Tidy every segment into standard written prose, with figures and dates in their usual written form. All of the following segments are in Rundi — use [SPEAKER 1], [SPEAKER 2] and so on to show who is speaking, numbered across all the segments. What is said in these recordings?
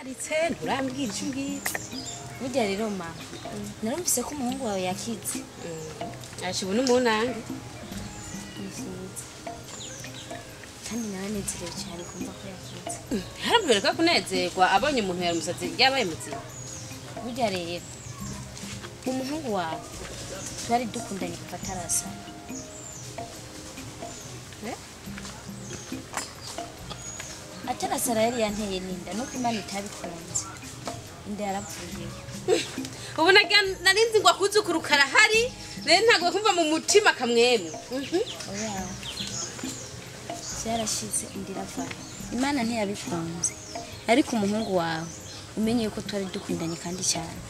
[SPEAKER 1] Uraharitse nturambwira icyo umbwira.
[SPEAKER 2] Burya rero mama, narumvise ko umuhungu wawe yakize.
[SPEAKER 1] Ashibona umunange.
[SPEAKER 2] Ni vyiza. Kandi naranezerewe cyane kumva ko yakize.
[SPEAKER 1] Harambereka kunezerwa abonye umuntu yari umusazi yabaye muzima.
[SPEAKER 2] Burya rero umuhungu wawe twari dukundanye kuva atarasara. Atarasara yari yanteye n'inda nuko Imana itabikunze. Inda yaravuyeyo.
[SPEAKER 1] Ubu narinzi ngo akuzukuru karahari, rero ntabwo kumva mu mutima kamwemwe.
[SPEAKER 2] Oya. Byarashize inda iravayo. Imana ntiyabikunze. Ariko umuhungu wawe umenye yuko twari dukundanye kandi cyane.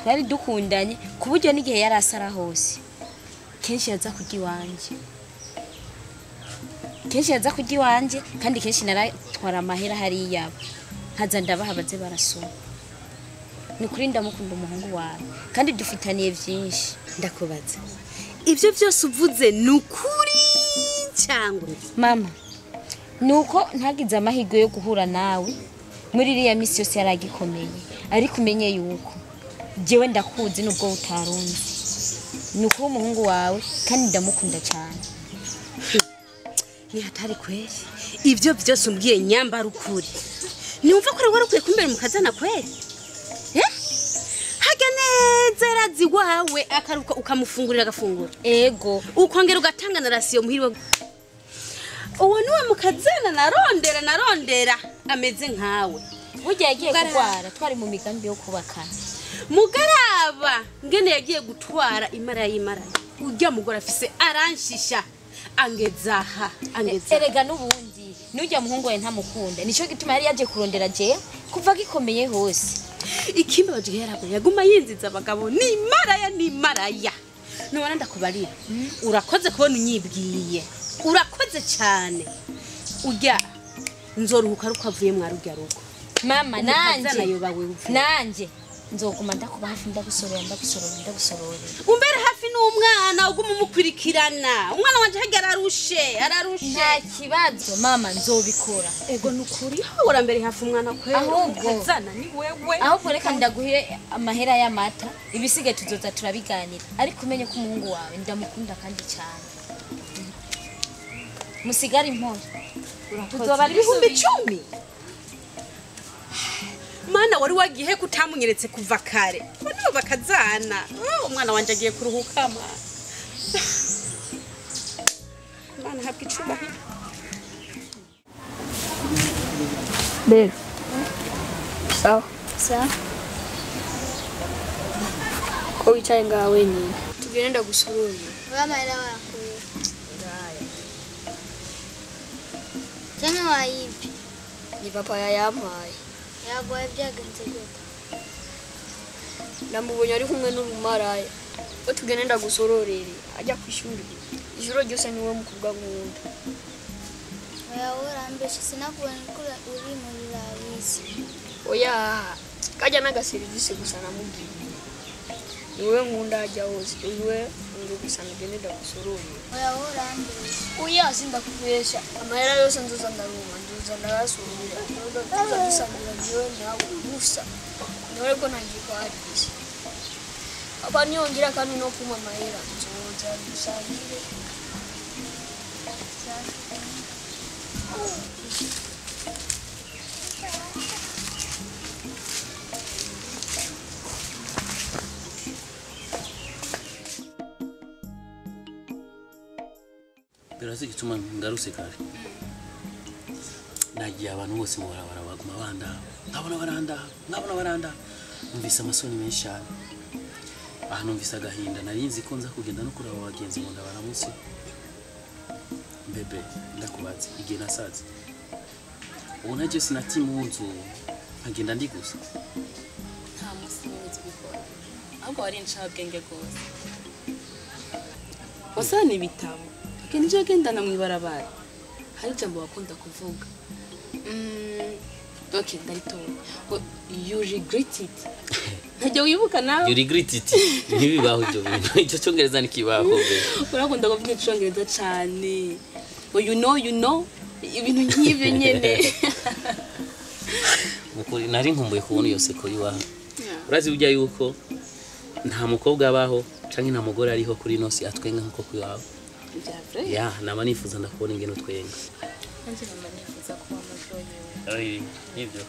[SPEAKER 2] Twari dukundanye ku buryo n'igihe yari asara hose. Kenshi yaza kurya iwanje. Kenshi yaza kurya iwanje kandi kenshi naratwara amahera hariya. Nkaza ndabaha baze barasoma. Ni ukuri ndamukunda umuhungu wawe kandi dufitaniye byinshi.
[SPEAKER 1] Ndakubaza. Ibyo byose uvuze ni ukuri cyangwa?
[SPEAKER 2] Mama, nuko ntagize amahirwe yo guhura nawe muri iriya misi yose yaragikomeye, ariko umenye yuko jewe ndakuzi nubwo utarunzi. Ni ukuri umuhungu wawe kandi ndamukunda cyane.
[SPEAKER 1] Ni hatari kweli. Ibyo byose umbwiye nyambara ukuri. Niwumva ko wari ukwiye kumbera mukazana kweli? Hajya neza yarazi wawe akaruka ukamufungurira agafungura.
[SPEAKER 2] Ego.
[SPEAKER 1] Ukongera ugatanga na rasiyo muhiriwe. Uwo niwe mukazana narondera ameze nkawe.
[SPEAKER 2] Burya yagiye kurwara twari mu migambi yo kubakana.
[SPEAKER 1] Mugaraba ngene yagiye gutwara imara y'imara. Ujya mugora afise aranshisha angezaha angeza.
[SPEAKER 2] Erega n'ubundi nujya muhungu wawe ntamukunda. Nico gituma yari yaje kurondera je kuva gikomeye hose.
[SPEAKER 1] Ikimbabaje yarabwo yaguma yinziza abagabo ni maraya ni maraya. None ndakubarira. Urakoze kubona unyibwiye. Urakoze cyane. Ujya nzoruhuka ruko avuye mwarujya rugo.
[SPEAKER 2] Mama nanje nzoguma ndakuba hafi ndagusorera ndagusorera ndagusorera.
[SPEAKER 1] Umbere hafi n'umwana uguma umukurikirana. Umwana wanje hajya ararushe ararushe.
[SPEAKER 2] Nta kibazo mama nzobikora.
[SPEAKER 1] Ego nukuri hora mbere hafi umwana kwe.
[SPEAKER 2] Ahubwo
[SPEAKER 1] zana ni wewe.
[SPEAKER 2] Ahubwo reka ndaguhire amahera y'amata ibisige tuzoza turabiganira. Ariko umenye ko umuhungu wawe ndamukunda kandi cyane. Musigare imporo.
[SPEAKER 1] Tuzoba 10,000. Mana wari wagihe kutamunyeretse kuva kare. Bano bakazana. Umwana wanje agiye kuruhuka ma. Mana habwa icubahiro.
[SPEAKER 3] Bero. Sawa.
[SPEAKER 4] Sawa.
[SPEAKER 3] Ko wicaye ngaha wenyine. Tugende ndagusurure.
[SPEAKER 4] Bamahera wakuye.
[SPEAKER 3] Ngaya.
[SPEAKER 4] Cyangwa wayibye.
[SPEAKER 3] Ni papa yayampaye.
[SPEAKER 4] Yaguhaye byagenze gute?
[SPEAKER 3] Namubonye ari kumwe n'urumaraya. Ko tugende ndagusororere ajya kwishuri. Ijoro ryose niwe mukobwa nkunda.
[SPEAKER 4] Oya urambeshe sinakubonye ko uri muri rabisi.
[SPEAKER 3] Oya kajya naga service gusa namubwiye. Niwe nkunda ajya hose. Niwe ngo gusa ngende ndagusororere.
[SPEAKER 4] Oya urambeshe.
[SPEAKER 3] Oya sindakubesha. Amahera yose nzoza ndaruma nzoza ndarasurira. Nzoza dusangira jewe nawe gusa. Niwe ko nangiye kwa Hadisi. Papa niyongera kandi no kuma amahera nzoza dusangire.
[SPEAKER 5] Birazi gituma ngarutse kare. Nagiye abantu bose mu barabara baguma banda. Nkabona baranda, nkabona baranda. Numvise amasoni menshi cyane. Aha numvise agahinda narinzi ko nza kugenda no kuraba abagenzi ngo ndabaramutse. Bebe ndakubaze igihe nasaze. Ubu naje sinatimunzu nkagenda ndi gusa.
[SPEAKER 6] Nta musi n'uzi bikora. Ahubwo wari incabwenge gose. Wasana ibitabo. Kene ivyo agendana mw'ibarabara. Hari ijambo wakunda kuvuga. Okay, ndaritora. You regret it. Ntajya wibuka nawe.
[SPEAKER 5] You regret it. Ntibibaho ibyo bintu. Icyo cyongereza nikibaho be.
[SPEAKER 6] Urakunda kuvuga icyongereza cyane. You know, ibintu nk'ibyo nyene.
[SPEAKER 5] Nukuri nari nkumbuye kubona iyo seko yiwaha. Urazi burya yuko nta mukobwa abaho canke nta mugore ariho kuri nosi atwenga nkuko kwiwawe. Ya, nama nifuza ndakubona ingene utwenga.
[SPEAKER 6] Nanje nama nifuza kuba muryohewe.
[SPEAKER 5] Oyi, nivyo.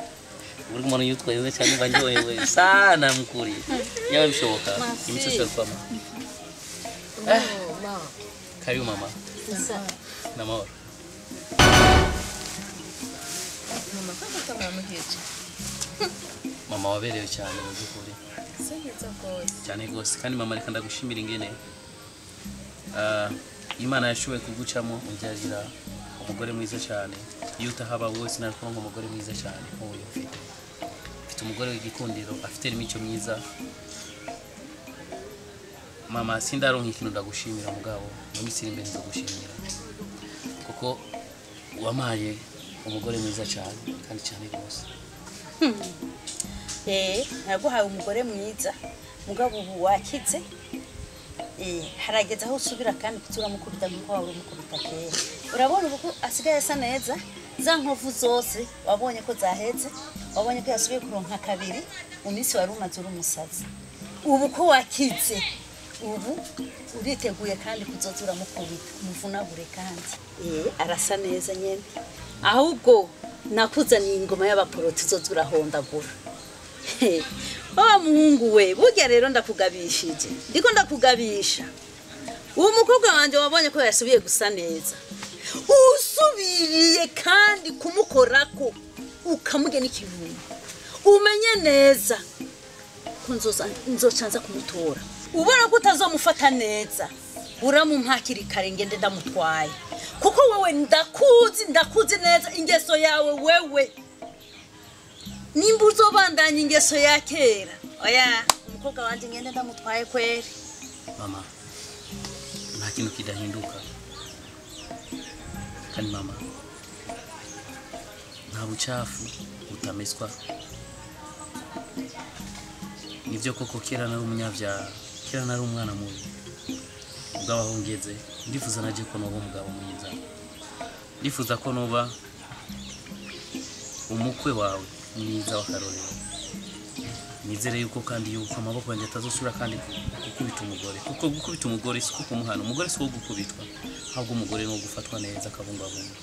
[SPEAKER 5] Uri umuntu yutwenze cyane banyohewe sana mukuri. Yaba bishoboka. Imico yose kwama.
[SPEAKER 6] Ma.
[SPEAKER 5] Karibu mama. Namahoro.
[SPEAKER 6] Mama ko tutamuramukije.
[SPEAKER 5] Mama waberewe cyane mu byukuri. Cyane gose kandi mama reka ndagushimira ingene. Imana yashoboye kugucamo unbyarira umugore mwiza cyane. Iyo utahaba wowe sinakuronka umugore mwiza cyane nk'uyu mfite. Mfite umugore w'igikundiro afite imico myiza. Mama sindaronka ikintu ndagushimira mugabo, mu minsi iri imbere nzogushimira. Kuko wamaye umugore mwiza cyane kandi cyane gose.
[SPEAKER 7] Naguhaye umugore mwiza mugabo ubu wakize. Harageze aho usubira kandi kuturamukubita nkuko wari umukubita kera. Urabona ubu ko asigaye asa neza, za nkovu zose wabonye ko zaheze, wabonye ko yasubiye kuronka kabiri mu minsi wari umaze uri umusazi. Ubu ko wakize, ubu uriteguye kandi kuzoza uramukubita umuvunagure kandi. Arasa neza nyene. Ahubwo nakuzaniye ingoma y'abaporoti uzoza urahondagura. Wa muhungu we, burya rero ndakugabishije. Ndiko ndakugabisha. Uwo mukobwa wanje wabonye ko yasubiye gusa neza. Usubiriye kandi kumukorako ukamugena ikirungo. Umenye neza ko nzocanza kumutora. Ubona ko utazomufata neza. Uramumpakiri kare ngende ndamutwaye. Kuko wewe ndakuzi neza ingeso yawe wewe. Nimba uzobandanya ingeso ya kera. Oya, umukobwa wanje ngende ndamutwaye kweri.
[SPEAKER 5] Mama, nta kintu kidahinduka. Kandi mama, nta bucafu butameswa. Nivyo koko kera nari umunyabyaha, kera nari umwana mubi. Ubwo aho ngeze, ndifuza naje ko noba umugabo mwiza. Ndifuza ko noba umukwe wawe mwiza w'akarorero. Nizere yuko kandi yuko amaboko yanjye atazosubira kandi gukubita umugore. Kuko gukubita umugore si kumuhana, umugore si wo gukubitwa, ahubwo umugore ni wo gufatwa neza akabungabunga.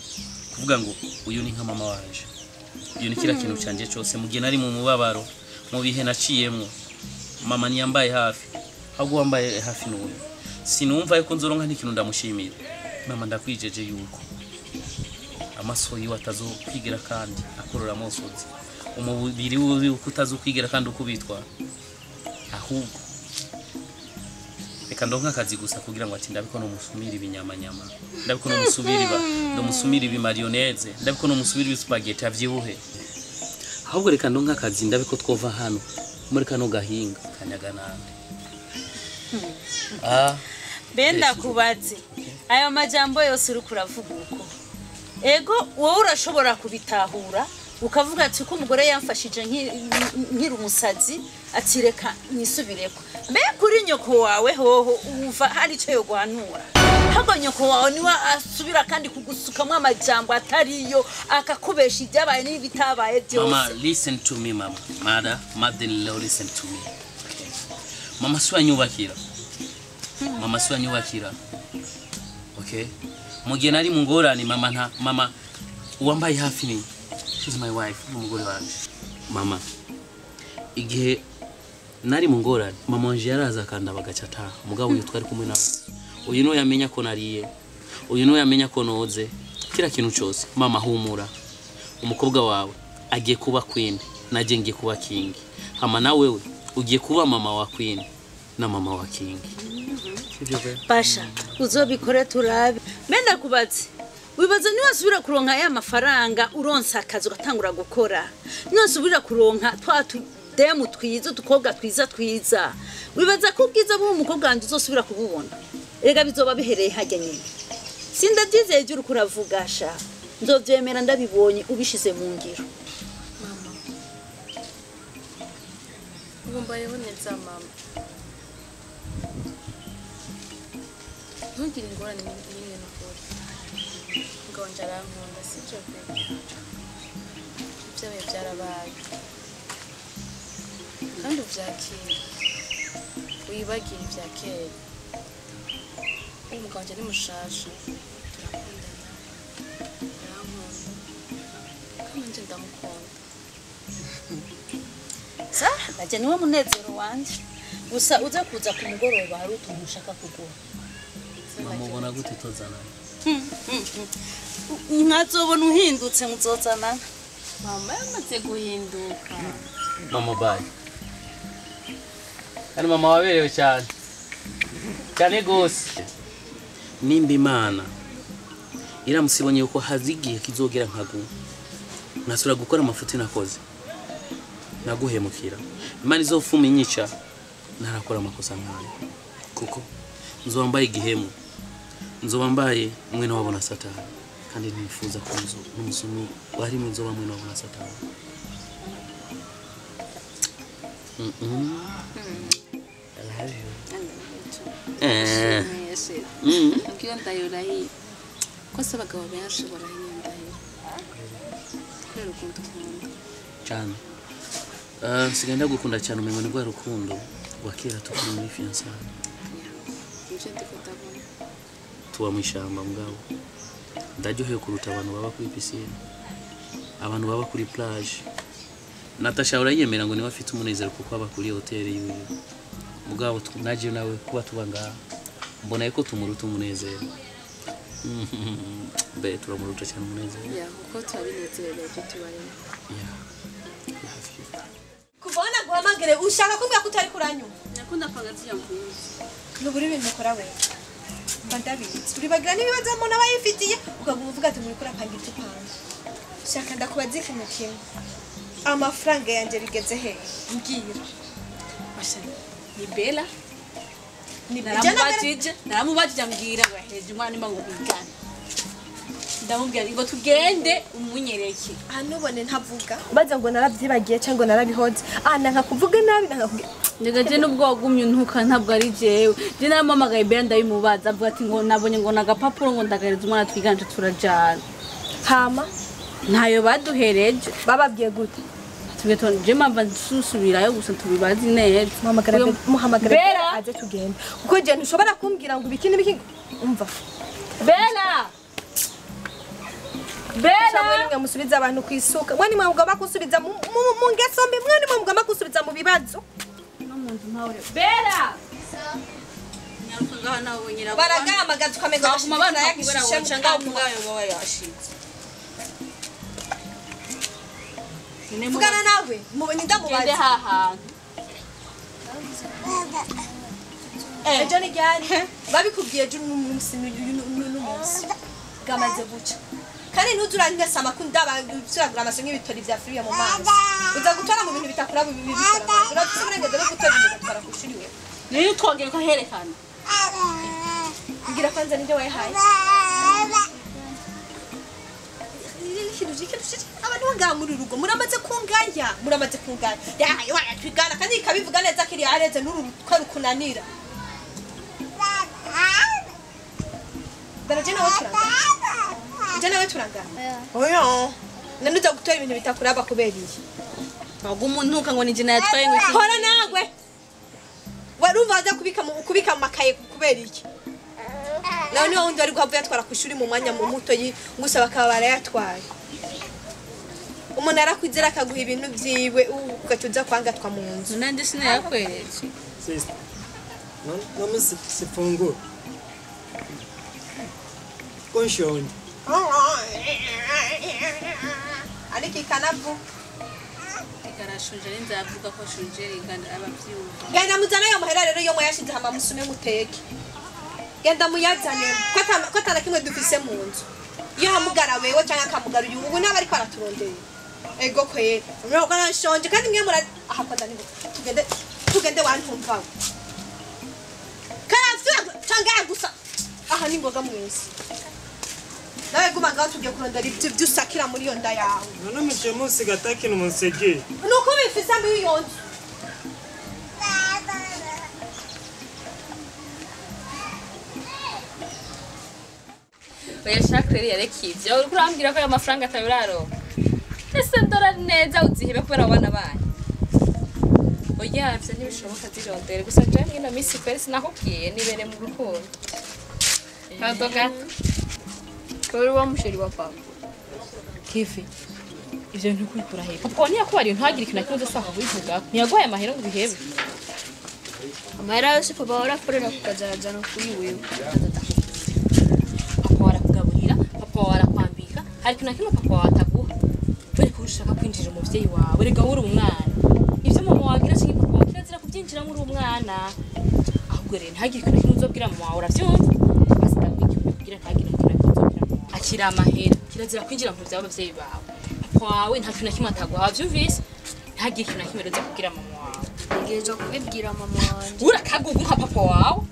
[SPEAKER 5] Kuvuga ngo uyu ni nka mama wanje, uyu ni kila kintu canje cyose, mu gihe nari mu mubabaro, mu bihe naciyemwo, mama niyambaye hafi, ahubwo wambaye hafi n'uyu. Sinumva yuko nzoronka n'ikintu ndamushimira. Mama ndakwijeje yuko amaso yiwe atazokwigira kandi akorora amosozi. Umubiri wiwe utazokwigera kandi ukubitwa. Ahubwo reka ndonka akazi gusa kugira ngo ati ndabiko no musumira ibinyamanyama, ndabiko no musubira iba, ndamusumira ibimarioneze, ndabiko no musubira ibisupagheti avyibuhe. Ahubwo reka ndonka akazi ndabiko twova hano muri kano gahinga kanyaga nande.
[SPEAKER 7] Benda kubatse ayo majambo yose uri kuravuga uko. Ego wowe urashobora kubitahura ukavuga ati ko umugore yamfashije nkiri umusazi atireka nisubireko. Mbe kuri nyoko wawe hoho umva hari ico yo guhanura. Hago nyoko wawe niwe asubira kandi kugusukamwa amajambo atariyo akakubesha ibyabaye n'ibitabaye byose.
[SPEAKER 5] Mama, listen to me mama. Mother, mother-in-law, listen to me. Okay. Mama siwa nyubakira. Mama siwa nyubakira. Okay. Mugihe nari mu ngorane mama nta mama uwambaye hafi ni she's my wife, umugore wanje. Mama, igihe nari mu ngorane mama wanje yaraza akanda bagaca ataha. Mugabo uyu twari kumwe nawe, uyu niwe yamenya ko nariye, uyu niwe yamenya ko noze, kila kintu cyose. Mama humura, umukobwa wawe agiye kuba queen, naje ngiye kuba king. Hama na wewe ugiye kuba mama wa queen na mama wa king.
[SPEAKER 7] Pasha, uzobikore turabe. Menda kubatse. Wibaza niwasubira kuronka ya mafaranga uronsa akazi ugatangura gukora. Niwasubira kuronka twa tudemu twiza udukobwa twiza twiza. Wibaza ko ubwiza bw'umukobwa wanje uzosubira kububona. Erega bizoba bihereye hajya nyine. Sindabyizeye ibyo uriko uravuga sha. Nzovyemera ndabibonye ubishize mu ngiro.
[SPEAKER 6] Mama, ubu mbayeho neza mama. Ntugire ingorane n'imwe n'ukuri. Umugabo wanje arankunda sivyo pe? Ivyabaye byarabaye. Kuvyakira wibagira ibya kera. Umugabo wanjye ni mushasha, turakundana, arankunda kandi nje ndamukunda.
[SPEAKER 7] Sa naje niwe munezero wanje. Gusa uza kuza ku mugoroba hari utuntu ushaka kugura.
[SPEAKER 5] Mama ubona gute tozana?
[SPEAKER 7] Nkazobona uhindutse muzozana.
[SPEAKER 6] Mama yamaze guhinduka.
[SPEAKER 5] Mama bye. Kandi mama waberewe cyane. Cyane gose. Nimba Imana iramusibonye yuko hazigiye kizogera nkagu. Nasura gukora amafuti nakoze. Naguhemukira. Imana izofuma inyica narakora amakosa nkayo. Kuko nzobambaye igihemu. Nzobambaye mwene wabo na Satani. Kandi nifuza ko n'umusumi wari mwe nzoba mwene wabo na Satani. I love you.
[SPEAKER 6] Ngiyo ndayurahiye. Ko se abagabo benshi barahiye ndahira. Kubera ukuntu ukunda.
[SPEAKER 5] Cyane. Nsigaye ndagukunda cyane umengo ni rwa rukundo rwa kera tukiri muri fiançailles.
[SPEAKER 6] Nivyo ndiko ndabona.
[SPEAKER 5] Tuba mu ishyamba mugabo. Ndaryohewe kuruta abantu baba kuri piscine. Abantu baba kuri plage. Natasha urayemera ngo niwe afite umunezero kuko aba kuri hotel yiwe. Mugabo naje nawe kuba tuba ngaha. Mbona yuko tumuruta umunezero. Be turamuruta cyane umunezero.
[SPEAKER 6] Yeah, kuko turabinezerewe ibyo tubayemo.
[SPEAKER 5] Yeah. Love you.
[SPEAKER 1] Kubona guhamagare ushaka kumbwira ko utari kuranyuma.
[SPEAKER 6] Nakunda panga zya mpuzu.
[SPEAKER 1] Nuburi ibintu ukora wewe. Mba ndabizi. Uribagira n'ibibazo umuntu aba yifitiye ukaguma uvuga ati muri kurapanga ibyo upanga. Shaka ndakubaza ikintu kimwe. Amafaranga yanjye bigeze he? Mbwira.
[SPEAKER 6] Basha ni Bella.
[SPEAKER 1] Ni
[SPEAKER 6] naramubajije ambwira ngo yahereje umwana nimba ngo bigane. Ndamubwira ngo tugende umunyereke.
[SPEAKER 1] Anubone ntavuga. Baza ngo narabyibagiye cyangwa narabihoze. Ah nanka kuvuga nabi nanka kuvuga.
[SPEAKER 6] Ndegaje nubwo wagumye untuka ntabwo ari jewe. Je naramamagaye Bella ndabimubaza avuga ati ngo nabonye ngo nagapapuro ngo ndagahereza umwana twiganje turajana.
[SPEAKER 1] Hama
[SPEAKER 6] ntayo baduhereje.
[SPEAKER 1] Bababwiye gute?
[SPEAKER 6] Tugeze je mpamva nsusubirayo gusa tubibazi neza.
[SPEAKER 1] Muhamagara Bella aze tugende. Kuko je ntushobora kumbwira ngo ibiki n'ibiki umva.
[SPEAKER 6] Bella! Bella!
[SPEAKER 1] Mwe nimwe musubiza abantu kwisuka. Mwe nimwe mugomba kusubiza mu ngeso mbi. Mwe nimwe mugomba kusubiza mu bibazo.
[SPEAKER 6] No muntu mpawe. Bella!
[SPEAKER 1] Baragamagaza ukamenga
[SPEAKER 6] abana yagishishe ngaho ngayo ngo yashitse.
[SPEAKER 1] Vugana nawe mubonye ndamubaza
[SPEAKER 6] hahantu.
[SPEAKER 1] Ejo ni ryari babikubwiye ejo n'umunsi n'umunsi gamaze guca. Kandi ntuzuranyesa amakunda abasiragura amaso nk'ibitori vya firiya mu mazi. Uza gutora mu bintu bitakura bibikora. Urafise uburenganzira bwo gutora ibintu ugatwara ku ishuri wewe.
[SPEAKER 6] Niyo twongera ukaherekana.
[SPEAKER 1] Ngira kwanza ninde wayihaye? Abantu ngaha muri rugo muramaze kungaya, muramaze kungaya. Yahaye wayatwigana kandi ikabivuga neza kiri areze n'uru rukunanira. Baraje nawe turangana. Uje nawe turangana. Oya. Nanuza gutora ibintu bitakuraba kubera iyi.
[SPEAKER 6] Waguma untuka ngo nije nayatwaye ngo iki.
[SPEAKER 1] Hora nawe. Warumva aza kubika kubika amakaye kubera iki? Nawe niwe wundi wari guhava yatwara ku ishuri mu mwanya mu muto gusa bakaba barayatwaye. Umuntu arakwizera akaguha ibintu byiwe ugaca uza kwangatwa mu nzu.
[SPEAKER 6] Nanje sinayakweretse.
[SPEAKER 8] Sister. No no sifungura. Konshonje.
[SPEAKER 1] Ariko ikanavu.
[SPEAKER 6] Ikarashonje ninzavuga ko shonje iganda abavyumva.
[SPEAKER 1] Genda muzana yo mahera rero yo mwayashize hama musume muteke. Genda muyazane ko atana kimwe dufise mu nzu. Iyo hamugara wewe cyangwa akamugara uyu ubu naba ariko araturondeye. Ego kwera. Mwe nshonje kandi mwe mura aha kwanda ni tugende tugende wantumva. Karavyo cyangwa gusa aha ni ngoga mwese. Nawe guma ngaho tugiye kurondera ibyo byusakira muri iyo nda yawe.
[SPEAKER 8] None muje munsi gataki n'umusege.
[SPEAKER 1] Nuko bifisa muri iyo nzu.
[SPEAKER 6] Oya Shakireri yareka ivyo uriko urambwira ko ayo mafaranga atabiraronka. Ese ndora neza uzihebe kubera abana banyu. Oya
[SPEAKER 9] Oya, ivyo ntibishoboka, zirondere gusa. Jewe mwino misi kweri sinakubwiye, nibere mu rukundo. Kado gato.
[SPEAKER 3] Kubera wa musheri wa papa.
[SPEAKER 9] Kivi, ivyo bintu kubikura he? Papa ntiyakubariye ntagire ikintu na kimwe uzosanga kubivuga? Ntiyaguhaye amahera ngo ubihebe?
[SPEAKER 3] Amahera yose papa warakorera kukazayazana kuri wewe.
[SPEAKER 9] Papa warakugaburira, papa warakwambika, hari ikintu na kimwe papa wawe ataguha. Dore ko ushaka kwinjira umuvyeyi wawe, rega uri umwana. Ivyo mama wagira canke papa wawe kirazira kubyinjiramo, uri umwana. Ahubwo rero ntagire ikintu na kimwe uzobwira mama wawe, uravyumva? Basi ndakwikiye kugira ntagire ikintu na kimwe uzobwira mama wawe. Akira amahera, kirazira kwinjira mu vy'abavyeyi bawe. Papa wawe nta kintu na kimwe ataguha, wavyumvise? Ntagire ikintu na kimwe rero uza kubwira mama wawe.
[SPEAKER 3] Ntegerezwa kubibwira mama wanje.
[SPEAKER 9] Urakagugu nka papa wawe.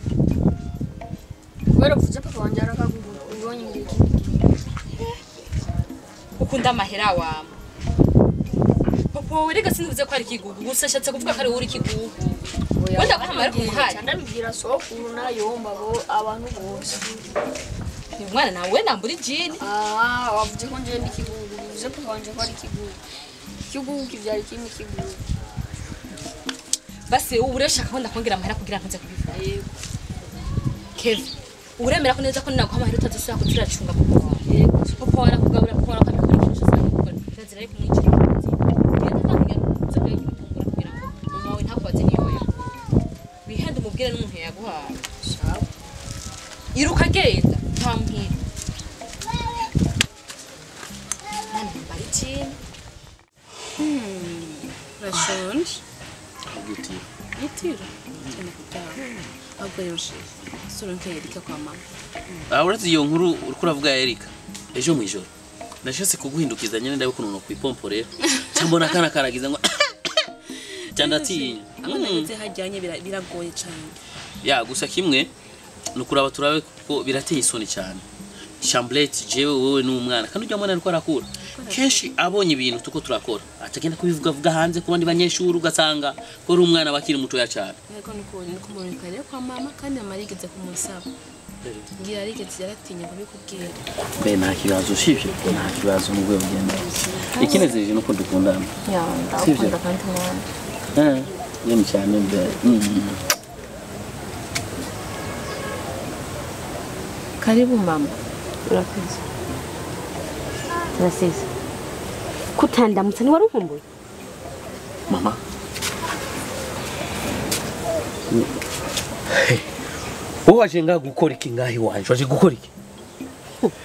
[SPEAKER 3] Kubera uvuze papa wanje arakagugura, ubonye ngira ikindi kintu.
[SPEAKER 9] Ukunda amahera wama. Papa wawe rega sinivuze ko ari ikigugu, gusa ashatse kuvuga ko ari wowe uri ikigugu. Wenda guha amahera kumuhaye.
[SPEAKER 3] Ndabibwira sokuru nayomba bo abantu bose.
[SPEAKER 9] Ni umwana nawe nambura ijini.
[SPEAKER 3] Ah, wavuze ko njewe ndi ikigugu, bivuze papa wanje ko ari ikigugu. Ikigugu kivyara ikindi kigugu.
[SPEAKER 9] Basi ubu rero shaka ko ndakongera amahera kugira ntuze kubivuga.
[SPEAKER 3] Yego.
[SPEAKER 9] Kevin, uremera ko neza ko ninaguha amahera utazosubira kuza uracunga papa wawe?
[SPEAKER 3] Yego.
[SPEAKER 9] Papa wawe arakugabura, papa wawe akabikora ikintu cyose aragukora. Kirazira rero kumwinjira mu buzima. Genda kandi uze kuyitungura kugira ngo mama wawe ntakubaze niyo yakuye. Wihende umubwire n'umuntu yaguhaye.
[SPEAKER 3] Sawa.
[SPEAKER 9] Iruka genda, ntamuhira. Mwana mbara ikintu.
[SPEAKER 1] Urashonje?
[SPEAKER 5] Gitiro.
[SPEAKER 1] Itiro cyane kuryama. Ahubwo rero sheri, sura nke Erika kwa mama.
[SPEAKER 5] Ah, uretse iyo nkuru uriko uravuga ya Erika, ejo mwijoro nashatse kuguhindukiza nyene ndabe ukuntu nokwipomporera, cyambona akana karagize ngo cyandatinya.
[SPEAKER 1] Aho nageze hajyanye biragoye cyane.
[SPEAKER 5] Ya, gusa kimwe ni ukuraba turabe kuko birateye isoni cyane. Chamblette, jewe, wewe n'umwana, kandi ujya mwana ariko arakura, kenshi abonye ibintu tuko turakora atagenda kubivuga vuga hanze ku bandi banyeshuri, ugasanga ko ari umwana bakiri mutoya cyane.
[SPEAKER 1] Yego, nuko ni kumurika rero kwa mama, kandi mama yarigeze kumusaba, ngira yarigeze, yaratinye kubikubwira.
[SPEAKER 5] Be, nta kibazo, usibye nta kibazo mu rwego rugenda. Ikinezereje nuko dukundana.
[SPEAKER 1] Ya.
[SPEAKER 5] Sivyo?
[SPEAKER 1] Ndagukunda kandi mwana.
[SPEAKER 5] Eh, yemwe cyane mbe.
[SPEAKER 1] Karibu mama.
[SPEAKER 10] Urakoze. Turasize kutandamutsa, ntiwari unkumbuye?
[SPEAKER 5] Mama. Wowe waje ngaha gukora iki ngaha iwanje? Waje gukora iki?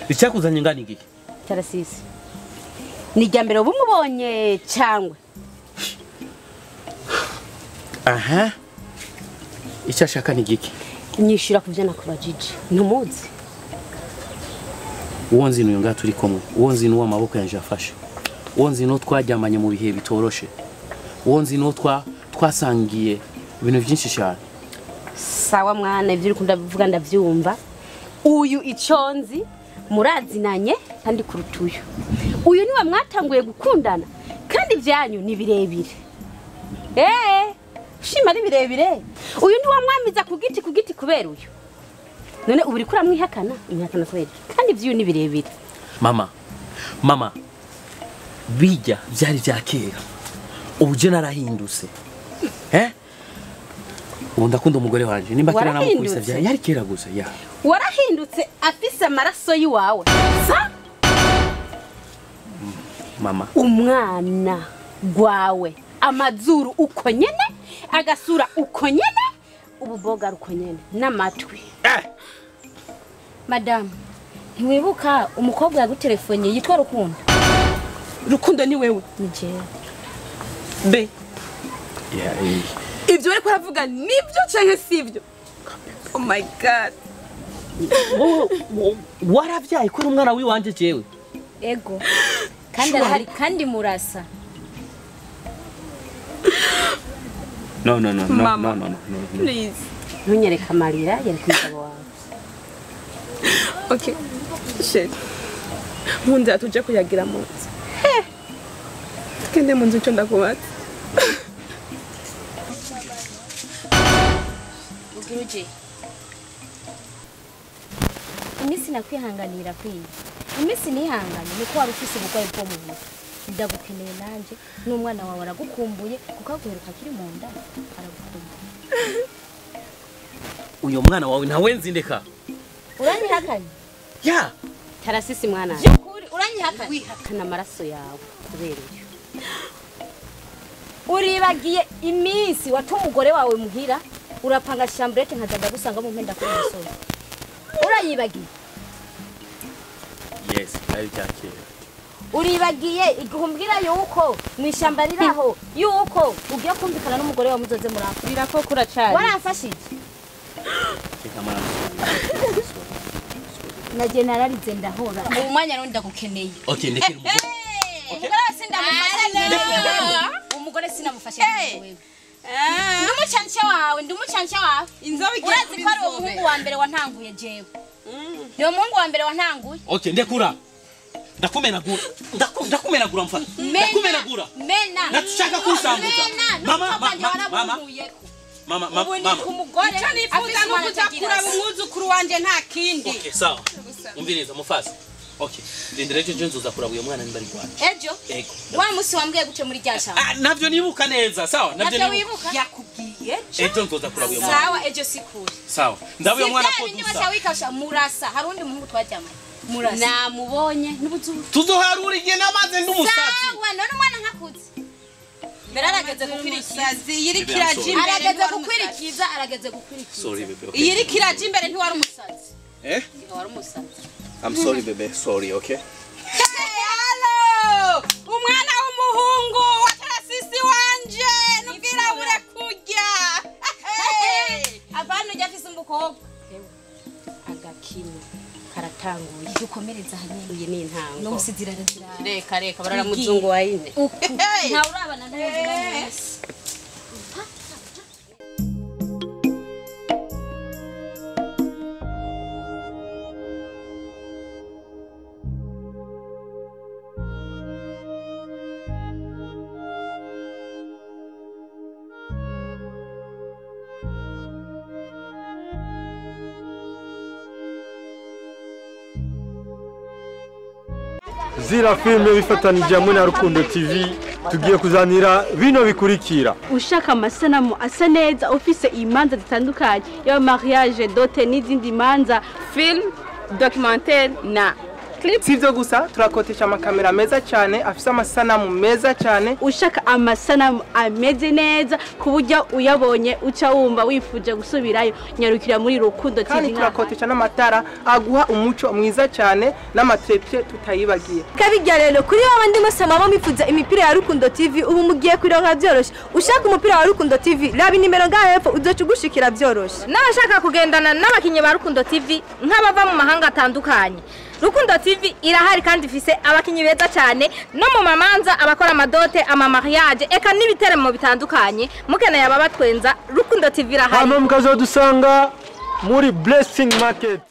[SPEAKER 5] Icyakuzanye ngaha ni igiki?
[SPEAKER 10] Tarasisi, ni irya mbere uba umubonye cyangwa?
[SPEAKER 5] Aha. Icyo ashaka ni igiki?
[SPEAKER 10] Nyishyura ku byo nakubajije, ntumuzi?
[SPEAKER 5] Uwo nzi n'uyu ngaha turi kumwe. Uwo nzi n'uwo amaboko yanje afashe. Uwo nzi n'uwo twaryamanye mu bihe bitoroshe. Uwo nzi n'uwo twasangiye ibintu byinshi cyane.
[SPEAKER 10] Sawa mwana, ibyo uri kuvuga ndabyumva. Uyu icyo nzi murazinanye kandi kuruta uyu. Uyu niwe mwatanguye gukundana kandi ibyanyu ni birebire. Eee, shima ari birebire. Uyu niwe mwamiza ku giti ku giti kubera uyu. None ubu uriko uramwihakana, umwihakana kubera iki? Kandi iby'uyu ni birebire.
[SPEAKER 5] Mama, mama, bijya byari bya kera. Ubu je narahindutse. Eh? Ubu ndakunda umugore wanje. Nimba kera namukubise
[SPEAKER 10] Warahindutse?
[SPEAKER 5] bya yari kera gusa ya.
[SPEAKER 10] Warahindutse afise amaraso y'iwawe. Sa
[SPEAKER 5] Mama.
[SPEAKER 10] Umwana gwawe amazuru uko nyene, agasura uko nyene, ububoga uko nyene n'amatwi.
[SPEAKER 5] Eh!
[SPEAKER 10] Madamu,
[SPEAKER 2] Ntiwibuka umukobwa yagutelefonnye yitwa Rukundo?
[SPEAKER 1] Rukundo ni wewe?
[SPEAKER 2] Ni jewe.
[SPEAKER 1] Be.
[SPEAKER 5] Yeah, eh.
[SPEAKER 1] Ibyo bariko baravuga nibyo canke sibyo? Oh my God.
[SPEAKER 5] Wowe waravyaye ko uri umwana wiwanje jewe?
[SPEAKER 2] Ego, kandi arahari kandi murasa.
[SPEAKER 5] No, no, no, no.
[SPEAKER 1] Mama.
[SPEAKER 5] No, no, no, no.
[SPEAKER 1] Please.
[SPEAKER 10] Ntunyereke amarira, yereka umugabo wawe.
[SPEAKER 1] Okay shit, nkundira tuje kuyagira mu nzu, tugende mu nzu, icyo ndakubatse.
[SPEAKER 9] Ubwira uje.
[SPEAKER 2] Iminsi nakwihanganira kwiye, iminsi nihanganye, niko wari ufise uburwayi bwo mu mutwe. Ndagukeneye nanje n'umwana wawe aragukumbuye kuko aguheruka akiri mu nda aragukumbuye.
[SPEAKER 5] Uyo mwana wawe ntawe nzindeka.
[SPEAKER 2] Uranyihakanye?
[SPEAKER 5] Ya.
[SPEAKER 1] Tarasisi mwana.
[SPEAKER 2] Byukuri uranyihakanye?
[SPEAKER 1] Wihakana amaraso yawe kubera iyo.
[SPEAKER 2] Uribagiye iminsi watuma umugore wawe muhira urapanga chambrette nkaza ndagusanga mu mpenda kuri musozi. Urayibagiye?
[SPEAKER 5] Yes, ari byakera.
[SPEAKER 2] Uribagiye iguhumbwira yuko mwishamba riraho yuko ugiye kumvikana n'umugore wawe muzoze murapfa.
[SPEAKER 1] Birakokura cyane.
[SPEAKER 2] Waramfashije. Naje nararize ndahora.
[SPEAKER 1] Mu mwanya rero ndagukeneye.
[SPEAKER 5] Okay, ndekera umugore.
[SPEAKER 1] Umugore sindamufashe. Umugore sinamufashe wewe. Ndumucanche wawe, ndumucanche wawe.
[SPEAKER 10] Inzobe igiye
[SPEAKER 1] Urazi ko ari umuhungu wa mbere wantanguye jewe. Ni umuhungu wa mbere wantanguye.
[SPEAKER 5] Okay, ndekura. Ndakumenagura. Ndakumenagura mfana. Ndakumenagura.
[SPEAKER 1] Mena.
[SPEAKER 5] Natushaka kusambuza. Mama, mama, mama. Mama, mama.
[SPEAKER 1] Umugore
[SPEAKER 10] nifuza no kuza kuraba umwuzukuru wanje nta kindi.
[SPEAKER 5] Okay, sawa. Umviriza mufasi. Okay. Ndindira ejo nzoza kuraba uyo mwana nimbari rwaje.
[SPEAKER 1] Ejo?
[SPEAKER 5] Ego.
[SPEAKER 1] Wa musi wambwiye guce muri rya shamba.
[SPEAKER 5] Ah, navyo nibuka neza, sawa?
[SPEAKER 1] Navyo wibuka?
[SPEAKER 10] Yakubwiye
[SPEAKER 5] ejo. Ejo nzoza kuraba uyo mwana.
[SPEAKER 1] Sawa, ejo sikuri.
[SPEAKER 5] Sawa. Ndaba uyo mwana ko
[SPEAKER 1] dusa. Sivya wikasha murasa, harundi muhungu twajyamanye. Murasa. Namubonye n'ubuzuru.
[SPEAKER 5] Tuzoharura igihe namaze ndumusazi.
[SPEAKER 1] Sawa, none umwana nkakuze. Mbere arageze gukwirikiza.
[SPEAKER 10] Yirikiraje imbere.
[SPEAKER 1] Arageze gukwirikiza, arageze gukwirikiza.
[SPEAKER 5] Sorry bebe. Okay.
[SPEAKER 10] Yirikiraje imbere ntiwari umusazi.
[SPEAKER 5] Eh?
[SPEAKER 1] Ntiwari umusazi.
[SPEAKER 5] I'm sorry bebe, sorry, okay?
[SPEAKER 10] Hello! Umwana w'umuhungu wa Tarasisi wanje nubwirabure kurya.
[SPEAKER 1] Apana ujya afise umukobwa. Agakino karatanguye.
[SPEAKER 2] Dukomereza hanyine.
[SPEAKER 1] Uyi ni intango.
[SPEAKER 2] No musizira razira.
[SPEAKER 1] Reka reka barara muzungu wa ine.
[SPEAKER 2] Nta urabana ntayo.
[SPEAKER 8] Zira filme bifatanije hamwe na Rukundo TV tugiye kuzanira bino bikurikira.
[SPEAKER 6] Ushaka amasanamu asa neza ufise imanza zitandukanye ya mariage, dote n'izindi manza,
[SPEAKER 11] film, documentaire na clip.
[SPEAKER 12] Sivyo gusa turakotesha amakamera meza cyane afise amasanamu meza cyane.
[SPEAKER 6] Ushaka amasanamu ameze neza ku buryo uyabonye uca wumva wifuje gusubirayo, nyarukira muri Rukundo TV.
[SPEAKER 12] Kandi turakotesha n'amatara aguha umuco mwiza cyane n'amatrepie tutayibagiye.
[SPEAKER 13] Kabijya rero kuri babandi mwese mama mifuza imipira ya Rukundo TV ubu mugiye kuronka byoroshe. Ushaka umupira wa Rukundo TV raba inimero ngaho hepfo uzoca ugushikira byoroshe.
[SPEAKER 14] N'abashaka kugendana n'abakinyi ba Rukundo TV nk'abava mu mahanga atandukanye, Rukundo TV irahari kandi ifise abakinyi beza cyane no mu mamanza, abakora amadote, ama mariage eka n'ibiteremo bitandukanye. Mukeneye ababatwenza, Rukundo TV irahari.
[SPEAKER 8] Hano mukazodusanga muri Blessing Market.